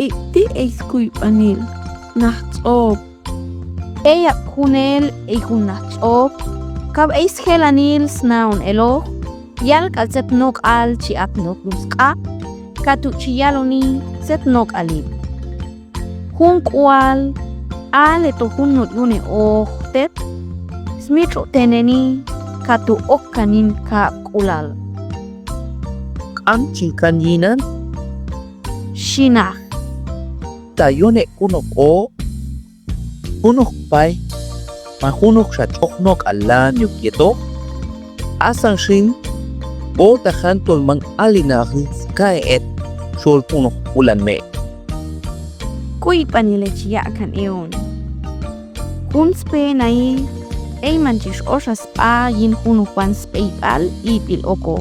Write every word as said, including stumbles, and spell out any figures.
Iti ei skuipaniil naj tsoop. Ei ap juneel ei jun naj tsoop. Kap ei sjelanil snaun elo. Yalkal set nok al chi ap nok lus kap. Katu chi yaluni set nok alil. Jun kual ale to jun no yune o tet. Smitro teneni katu okkanin kap kulal. Kam chin kan yinan. Shina. Ta yone kunok o. Kunok pai. Ma kunok shat ok nok alan yuk yeto. Asang shin. Bo ta han tol mang alina his kai et. Shol kunok ulan me. Kuipanile chi yakan eon. Kun spe nai. Ei man chi osha spa yin kunok wan spe ipal ipil oko.